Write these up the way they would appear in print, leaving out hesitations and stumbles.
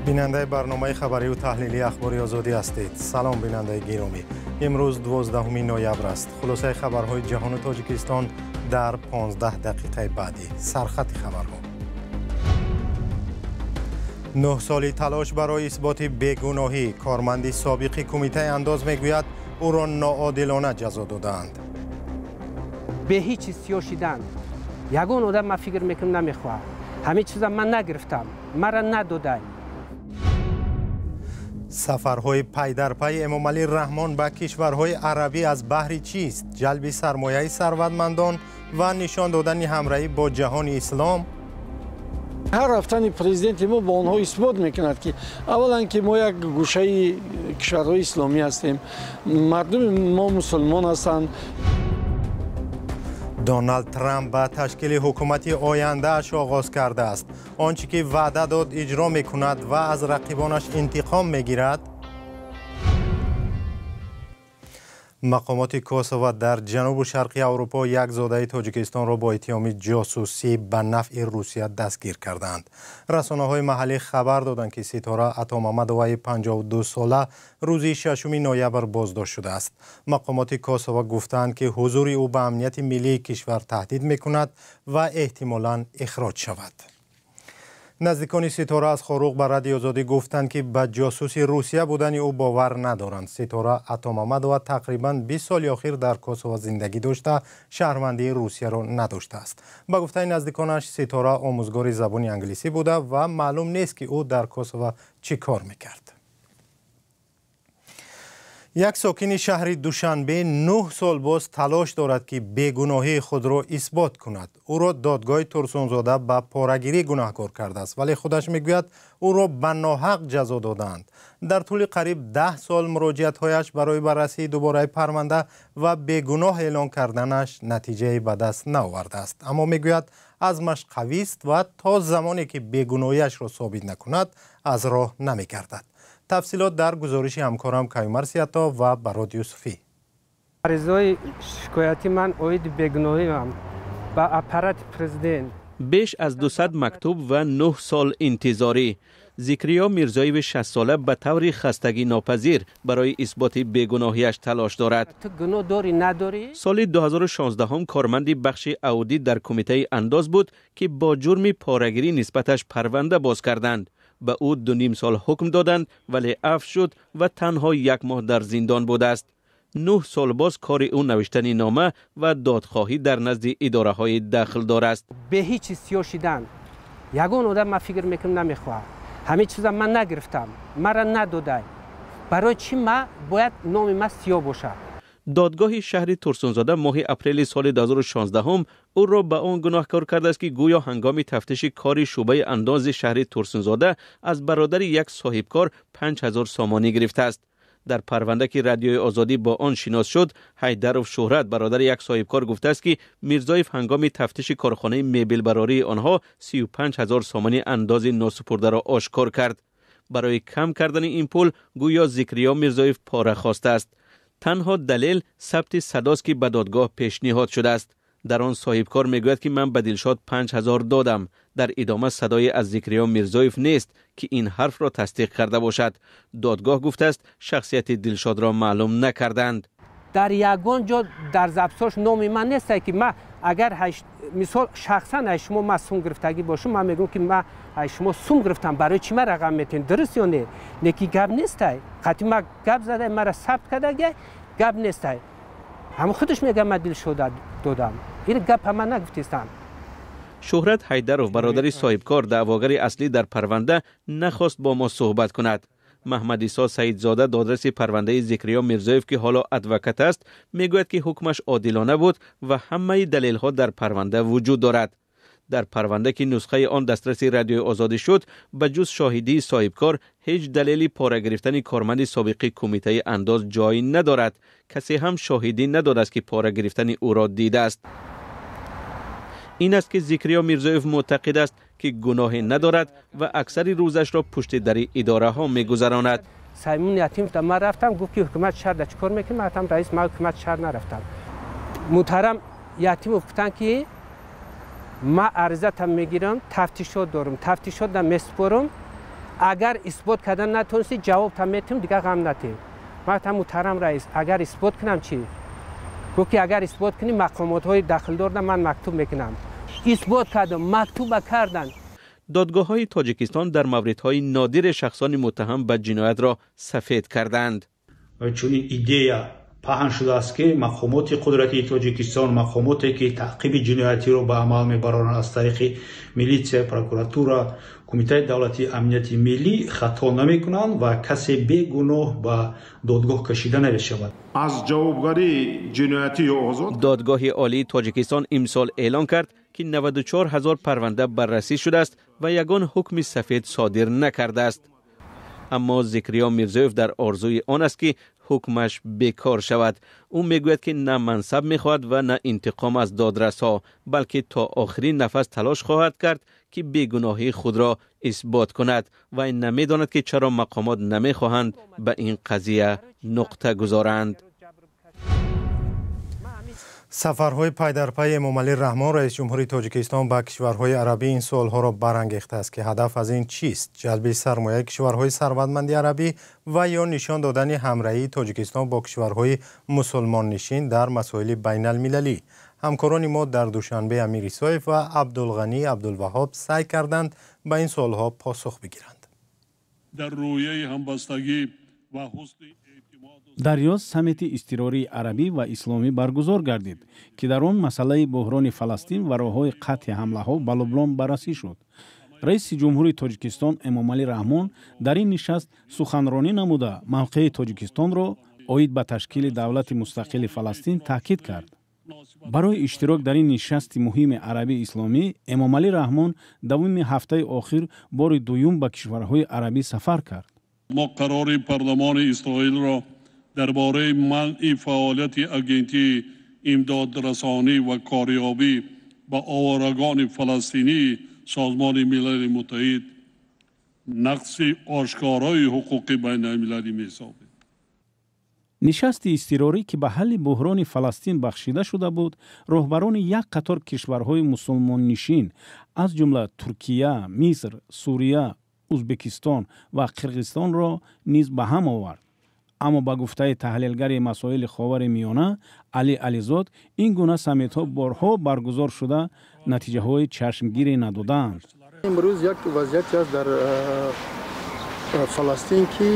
Бинандаи барномаи хабарию таҳлилии Ахбори Озодӣ ҳастед. Салом, бинандаи гиромӣ. Имрӯз 12 ноябр аст. Хулосаи хабарҳои ҷаҳону Тоҷикистон дар 15 дақиқаи баъдӣ. Сархати хабарҳо. 9 соли талош барои исботи бегуноҳӣ. Корманди собиқи кумитаи андоз мегӯяд, ӯро ноодилона ҷазо додаанд. Бе ҳеҷ чиз сиёҳ шидан ягон одам, ман фикр мекунам, намехоҳад. Ҳамин чиза ман нагирифтам, мара надодай. Сафарҳои пайдарпайи Эмомалӣ Раҳмон ба кишварҳои арабӣ аз баҳри чист? Ҷалби сармояи сарватмандон ва нишон додани ҳамраҳӣ бо ҷаҳони ислом. Ҳар рафтани президенти мо ба онҳо исбот мекунад, ки аввалан ки мо як гӯшаи кишварҳои исломӣ ҳастем, мардуми мо мусулмон ҳастанд. Доналд Трамп ба ташкили ҳукумати ояндааш оғоз кардааст. Он чӣ ки ваъда дод, иҷро мекунад ва аз рақибонаш интиқом мегирад. Мақомоти Косово дар ҷанубу шарқи Аврупо як зодаи Тоҷикистонро бо иттиҳоми ҷосусӣ ба нафъи Русия дастгир кардаанд. Расонаҳои маҳаллӣ хабар доданд, ки Ситора Атомамадоваи 52 сола рӯзи 6 ноябр боздошт шудааст. Мақомоти Косово гуфтаанд, ки ҳузури ӯ ба амнияти миллии кишвар таҳдид мекунад ва эҳтимолан ихроҷ шавад. Наздикони Ситора аз Хоруғ ба Радиои Озодӣ гуфтанд, ки ба ҷосуси Русия будани ӯ бовар надоранд. Ситора Атомамадова тақрибан 20 соли охир дар Косово зиндагӣ дошта, шаҳрвандии Русияро надоштааст. Ба гуфтаи наздиконаш, Ситора омӯзгори забони англисӣ буда ва маълум нест, ки ӯ дар Косово чӣ кор мекард. Як сокини шаҳри Душанбе 9 сол боз талош дорад, ки бегуноҳии худро исбот кунад. Ӯро додгоҳи Турсунзода ба порагирӣ гунаҳкор кардааст, вале худаш мегӯяд, ӯро ба ноҳақ ҷазо додаанд. Дар тӯли қариб 10 сол муроҷиатҳояш барои баррасии дубораи парванда ва бегуноҳ эълон карданаш натиҷае ба даст наовардааст, аммо мегӯяд, азмаш қавист ва то замоне ки бегуноҳиашро собит накунад, аз роҳ намегардад. Тафсилот дар гузориши ҳамкорам Каюмар Сиято ва Барод Юсуфӣ. Аризаи шикояти ман оиди бегуноҳиам ба аппарати президент. Беш аз 200 мактуб ва 9 сол интизорӣ. Зикриё Мирзоеви 60сола ба таври хастагинопазир барои исботи бегуноҳиаш талош дорад. Ту гуноҳ дорӣ, надорӣ? Соли 2016 корманди бахши аудит дар кумитаи андоз буд, ки бо ҷурми порагирӣ нисбаташ парванда боз карданд. Ба ӯ 2,5 сол ҳукм доданд, вале афв шуд ва танҳо як моҳ дар зиндон будааст. 9 сол боз кори ӯ навиштани нома ва додхоҳӣ дар назди идораҳои дахлдор аст. Бе ҳеҷ чиз сиёҳ шидан ягон одам, ман фикр мекунам, намехоҳад. Ҳамин чиза ман нагирифтам, мара надодай. Барои чӣ ман бояд номи ман сиёҳ бошад? Додгоҳи шаҳри Турсунзода моҳи апрели соли 2016 ӯро ба он гуноҳкор кардааст, ки гӯё ҳангоми тафтиши кори шӯъбаи андози шаҳри Турсунзода аз бародари як соҳибкор 5000 сомонӣ гирифтааст. Дар парванда, ки Радиои Озодӣ бо он шинос шуд, Ҳайдаров Шӯҳрат, бародари як соҳибкор, гуфтааст, ки Мирзоев ҳангоми тафтиши корхонаи мебелбарории онҳо 35 000 сомонӣ андози носупурдаро ошкор кард. Барои кам кардани ин пул гӯё Зикриё Мирзоев пора хостааст. Танҳо далел сабти садост, ки ба додгоҳ пешниҳод шудааст. Дар он соҳибкор мегӯяд, ки ман ба Дилшод 5000 додам. Дар идома садое аз Зикриё Мирзоев нест, ки ин ҳарфро тасдиқ карда бошад. Додгоҳ гуфтааст, шахсияти Дилшодро маълум накарданд. Дар ягон ҷо дар записош номи ман несте, ки ман агар, мисол, шахсан аз шумо ман сум гирифтагӣ бошам, ман мегӯям, ки ман аз шумо сум гирифтам, барои чӣ ман рақам метавонем? Дуруст ё не? Неки гап нестай. Қатъи ман гап задай, мара сабт кардагиай, гап нестай. Ҳамн худаш мегӯяд, ман Дилшода додам. Ин гапа ман нагуфтистам. Шӯҳрат Ҳайдаров, бародари соҳибкор, даъвогари аслӣ дар парванда, нахост бо мо суҳбат кунад. Маҳмадисо Саидзода, додраси парвандаи Зикриё Мирзоев, ки ҳоло адвокат аст, мегӯяд, ки ҳукмаш одилона буд ва ҳамаи далелҳо дар парванда вуҷуд дорад. Дар парванда, ки нусхаи он дастраси Радиои Озодӣ шуд, ба ҷуз шоҳидии соҳибкор ҳеҷ далели пора гирифтани корманди собиқи кумитаи андоз ҷой надорад. Касе ҳам шоҳидӣ надодааст, ки пора гирифтани ӯро дидааст. Ин аст, ки Зикриё Мирзоев мӯътақид аст, ки гуноҳе надорад ва аксари рӯзашро пушти дари идораҳо мегузаронад. Саймун Ятимов, ман рафтам, гуфт, ки ҳукумати шаҳр да чӣ кор мекунӣ? Ман гуфтам: «Раис, ман ҳукумати шаҳр нарафтам». Муҳтарам Ятимов гуфтанд, ки ман аризатам мегирам, тафтишот дорам, тафтишотам месупорам. Агар исбот кардан натонистӣ, ҷавобта метим, дигар ғам натӣ. Ман гуфтам, муҳтарам раис, агар исбот кунам чӣ? Гуфт ки агар исбот кунӣ, мақомотҳои дахлдорда ман мактуб мекунам. Исбот кардам, мактуба кардан. Додгоҳҳои Тоҷикистон дар мавридҳои нодири шахсони муттаҳам ба ҷиноятро сафед карданд. Чунин идея паҳн шудааст, ки мақомоти қудратии Тоҷикистон, мақомоте ки таъқиби ҷиноятиро ба амал мебароранд аз тариқи милитсия, прокуратура, Кумитаи давлатии амнияти миллӣ, хато намекунанд ва касе бегуноҳ ба додгоҳ кашида намешавад. Аз ҷавобгарии ҷиноятӣ ё озод. Додгоҳи Олии Тоҷикистон имсол эълон кард, ки 94 ҳазор парванда баррасӣ шудааст ва ягон ҳукми сафед содир накардааст. Аммо Зикриё Мирзоев дар орзуи он аст, ки ҳукмаш бекор шавад. Ӯ мегӯяд, ки на мансаб мехоҳад ва на интиқом аз додрасҳо, балки то охирин нафас талош хоҳад кард, ки бегуноҳии худро исбот кунад ва намедонад, ки чаро мақомот намехоҳанд ба ин қазия нуқта гузоранд. Сафарҳои пайдарпайи Эмомалӣ Раҳмон, раисҷумҳури Тоҷикистон, ба кишварҳои арабӣ ин суолҳоро барангехтааст, ки ҳадаф аз ин чист? Ҷалби сармояи кишварҳои сарватманди арабӣ ва ё нишон додани ҳамраҳии Тоҷикистон бо кишварҳои мусулмоннишин дар масоили байналмилалӣ. Ҳамкорони мо дар Душанбе Амир Исоев ва Абдулғанӣ Абдулваҳҳоб саъй карданд ба ин суолҳо посух бигиранд. Дар рӯяи ҳамбастагӣ ва ҳусни Дар Риёз саммити изтирории арабӣ ва исломӣ баргузор гардид, ки дар он масъалаи буҳрони Фаластин ва роҳҳои қатъи ҳамлаҳо ба Лубнон баррасӣ шуд. Раиси ҷумҳури Тоҷикистон Эмомалӣ Раҳмон дар ин нишаст суханронӣ намуда, мавқеи Тоҷикистонро оид ба ташкили давлати мустақили Фаластин таъкид кард. Барои иштирок дар ин нишасти муҳими арабии исломӣ Эмомалӣ Раҳмон давоми ҳафтаи охир бори дуюм ба кишварҳои арабӣ сафар кард. Мо қарори парлумони Исроилро дар бораи манъи фаъолияти агентии имдодрасонӣ ва кориёбӣ ба оворагаони фаластинии Созмони Милали Муттаҳид нақси ошкорои ҳуқуқи байналмилалӣ меҳисобем. Нишасти изтирорӣ, ки ба ҳалли буҳрони Фаластин бахшида шуда буд, роҳбарони як қатор кишварҳои мусулмоннишин, аз ҷумла Туркия, Миср, Сурия, Узбекистон ва Қирғизистонро низ ба ҳам овард. Аммо ба гуфтаи таҳлилгари масоили Ховари Миёна Алӣ Ализод, ин гуна саммитҳо борҳо баргузор шуда, натиҷаҳои чашмгире надодаанд. Имрӯз як вазъияте аст дар Фаластин, ки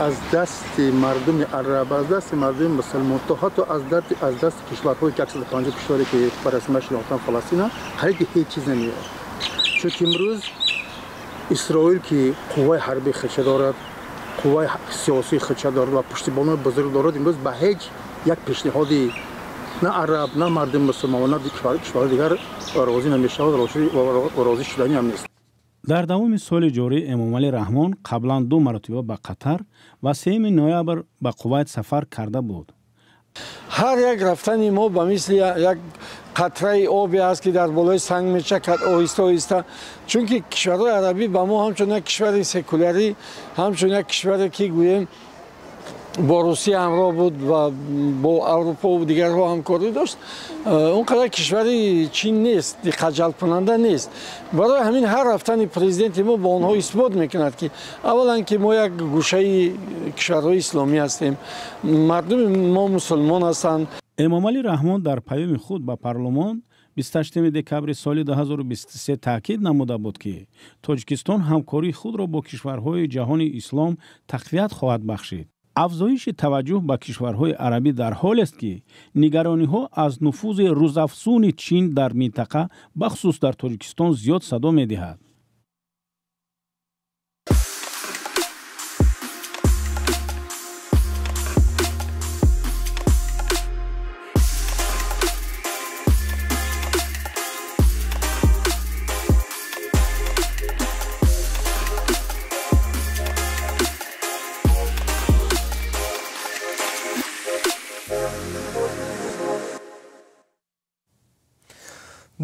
аз дасти мардуми араб, аз дасти мардуми мусулмон, то ҳатто аз дасти кишварҳое ки 150 кишваре ки ба расмият шинохтан Фаластина, қариб ки ҳеҷ чиз намеояд. Чунки имрӯз Исроил, ки қувваи ҳарбии худша дорад, қувваи сиёсии худша дорад ва пуштибонои бузург дорад, имрӯз ба ҳеҷ як пешниҳоди на араб, на мардуми мусулмон, на кишварҳои дигар розӣ намешавад ва розӣ шуданӣ ҳам нест. Дар давоми соли ҷорӣ Эмомалӣ Раҳмон қаблан ду маротиба ба Қатар ва 3 ноябр ба Кувайт сафар карда буд. Ҳар як рафтани мо ба мисли як қатраи обе аст, ки дар болои санг мечакад оҳиста оҳиста, чунки кишварҳои арабӣ ба мо ҳамчун як кишвари секулярӣ, ҳамчун як кишваре ки гӯем бо Русия ҳамроҳ буд ва бо Аврупо ва дигарҳо ҳамкорӣ дошт, он қадар кишвари чин нест, диққатҷалбкунанда нест. Барои ҳамин ҳар рафтани президенти мо ба онҳо исбот мекунад, ки аввалан ки мо як гӯшаи кишварҳои исломӣ ҳастем, мардуми мо мусулмон ҳастанд. Эмомалӣ Раҳмон дар паёми худ ба парлумон 28 декабри соли 2023 таъкид намуда буд, ки Тоҷикистон ҳамкории худро бо кишварҳои ҷаҳони ислом тақвият хоҳад бахшид. Афзоиши таваҷҷӯҳ ба кишварҳои арабӣ дар ҳолест, ки нигарониҳо аз нуфузи рӯзафзуни Чин дар минтақа, бахусус дар Тоҷикистон, зиёд садо медиҳад.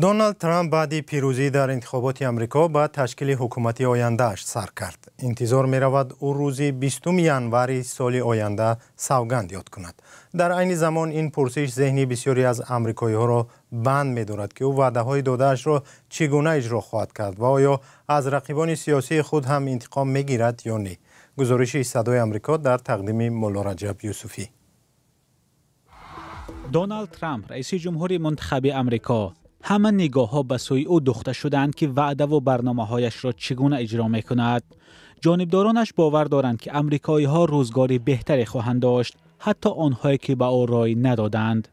Доналд Трамп баъди пирӯзӣ дар интихоботи Амрико ба ташкили ҳукумати ояндааш сар кард. Интизор меравад, ӯ рӯзи 20 январи соли оянда савганд ёд кунад. Дар айни замон ин пурсиш зеҳни бисёре аз амрикоиҳоро банд медорад, ки ӯ ваъдаҳои додаашро чӣ гуна иҷро хоҳад кард ва оё аз рақибони сиёсии худ ҳам интиқом мегирад ё не. Гузориши Садои Амрико дар тақдими Мулло Раҷаб Юсуфӣ. Доналд Трамп, раиси ҷумҳури мунтахаби Амрико, ҳама нигоҳҳо ба сӯи ӯ духта шуданд, ки ваъдаву барномаҳояшро чӣ гуна иҷро мекунад. Ҷонибдоронаш бовар доранд, ки амрикоиҳо рӯзгори беҳтаре хоҳанд дошт, ҳатто онҳое ки ба ӯ рой надоданд.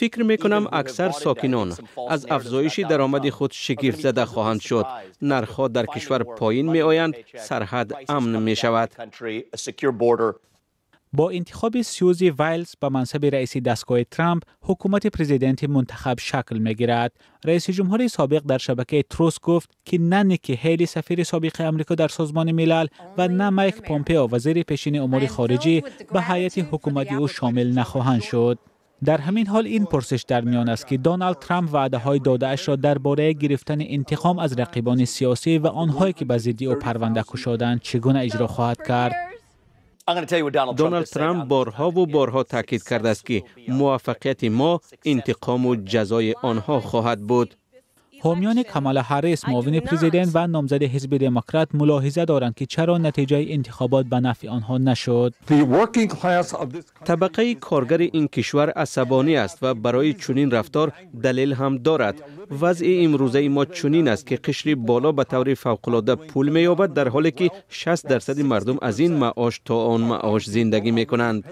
Фикр мекунам, аксар сокинон аз афзоиши даромади худ шигифтзада хоҳанд шуд. Нархҳо дар кишвар поин меоянд, сарҳад амн мешавад. Бо интихоби Сьюзи Вайлз ба мансаби раиси дастгоҳи Трамп, ҳукумати президенти мунтахаб шакл мегирад. Раиси ҷумҳури собиқ дар шабакаи Трус гуфт, ки на Ники Ҳейли, сафири собиқи Амрико дар Созмони Милал, ва на Майк Помпео, вазири пешини умури хориҷӣ, ба ҳайати ҳукумати ӯ шомил нахоҳанд шуд. Дар ҳамин ҳол ин пурсиш дар миён аст, ки Доналд Трамп ваъдаҳои додаашро дар бораи гирифтани интиқом аз рақибони сиёсӣ ва онҳое ки ба зидди ӯ парванда кушоданд, чӣ гуна иҷро хоҳад кард. Доналд Трамп борҳову борҳо таъкид кардааст, ки муваффақияти мо интиқому ҷазои онҳо хоҳад буд. Ҳомиёни Камала Ҳаррис, муовини президент ва номзади ҳизби Демократ, мулоҳиза доранд, ки чаро натиҷаи интихобот ба нафъи онҳо нашуд. Табақаи коргари ин кишвар асабонӣ аст ва барои чунин рафтор далел ҳам дорад. Вазъи имрӯзаи мо чунин аст, ки қишри боло ба таври фавқулода пул меёбад, дар ҳоле ки 60 дарсади мардум аз ин маош то он маош зиндагӣ мекунанд.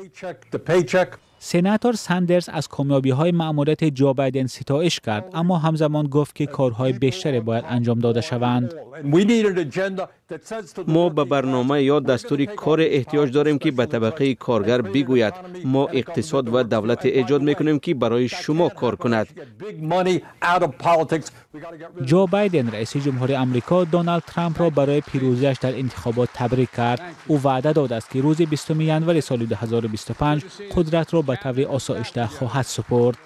Сенатор Сандерс аз комёбиҳои маъмурияти Ҷо Байден ситоиш кард, аммо ҳамзамон гуфт, ки корҳои бештаре бояд анҷом дода шаванд. Мо ба барнома ё дастури коре эҳтиёҷ дорем, ки ба табақаи коргар бигӯяд: мо иқтисод ва давлате эҷод мекунем, ки барои шумо кор кунад. Ҷо Байден, раиси ҷумҳури Амрико, Доналд Трампро барои пирӯзиаш дар интихобот табрик кард. Ӯ ваъда додааст, ки рӯзи 20 январи соли 2025 қудратро ба таври осоишта хоҳад супурд.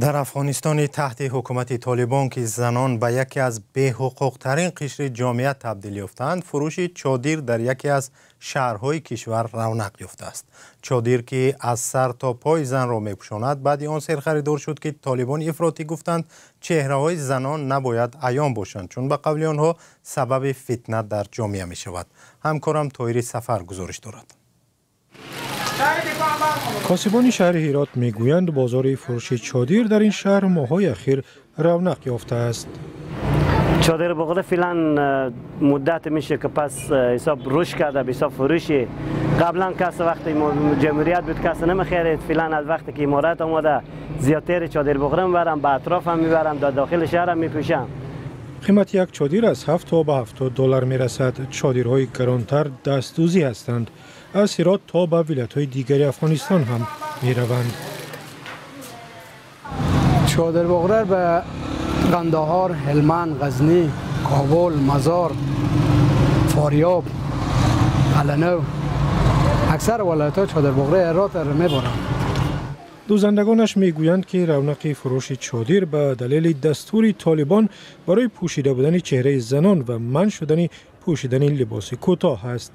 Дар Афғонистони таҳти ҳукумати Толибон, ки занон ба яке аз беҳуқуқтарин қишри ҷомеа табдил ёфтаанд, фурӯши чодир дар яке аз шаҳрҳои кишвар равнақ ёфтааст. Чодир, ки аз сар то пой занро мепӯшонад, баъди он серхаридор шуд, ки толибони ифротӣ гуфтанд, чеҳраҳои занон набояд аён бошанд, чун ба қавли онҳо сабаби фитна дар ҷомеа мешавад. Ҳамкорам Тоҳири Сафар гузориш дорад. Косибони шаҳри Ҳирот мегӯянд, бозори фурӯши чодир дар ин шаҳр моҳҳои ахир равнақ ёфтааст. Чодир буғда феълан муддат мише ки пас ҳисоб рушд карда ба ҳисоб фурӯши. Қаблан кас вақти ҷумҳурият буд, кас намехарид. Феълан аз вақте ки иморат омада, зиёдтар чодир буғда мебарам, ба атроф ҳам мебарам, дар дохили шаҳр ҳам мепӯшам. Қимати як чодир аз 7 то ба 70 доллар мерасад. Чодирҳои гаронтар дастдӯзӣ ҳастанд. Аз Ҳирот то ба вилоятҳои дигари Афғонистон ҳам мераванд. Чодир буғра ба Қандаҳор, Ҳелманд, Ғазнӣ, Кобул, Мазор, Фориёб, Қаланав, аксар вилоятҳо чодир буғраи Ҳирот мебаранд. Дӯзандагонаш мегӯянд, ки равнақи фурӯши чодир ба далели дастури Толибон барои пӯшида будани чеҳраи занон ва манъ шудани пӯшидани либоси кӯтоҳ аст.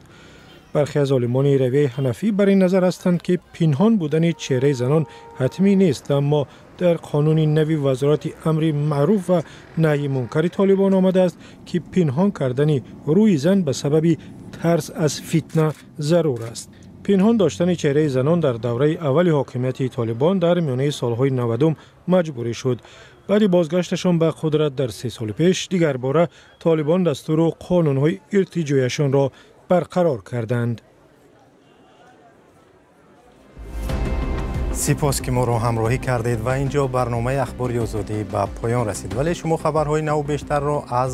Бархе аз олимони равияи ҳанафӣ бар ин назар ҳастанд, ки пинҳон будани чеҳраи занон ҳатмӣ нест, аммо дар қонуни нави Вазорати амри маъруф ва наҳйи мункари Толибон омадааст, ки пинҳон кардани рӯи зан ба сабаби тарс аз фитна зарур аст. Пинҳон доштани чеҳраи занон дар давраи аввали ҳокимияти Толибон дар миёнаи солҳои 90 маҷбурӣ шуд. Баъди бозгашташон ба қудрат дар 3 соли пеш, дигарбора Толибон дастуру қонунҳои иртиҷояшонро барқарор карданд. Сипос, ки моро ҳамроҳӣ кардед ва инҷо барномаи Ахбори Озодӣ ба поён расид. Вале шумо хабарҳои наву бештарро аз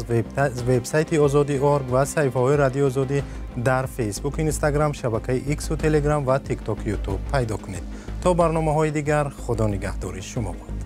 вебсайти Озодӣ орг ва саҳифаҳои Радиои Озодӣ дар Фейсбук, Инстаграм, шабакаи Иксу Телеграм ва Тикток, Ютуб пайдо кунед. То барномаҳои дигар, Худо нигаҳдори шумо бод.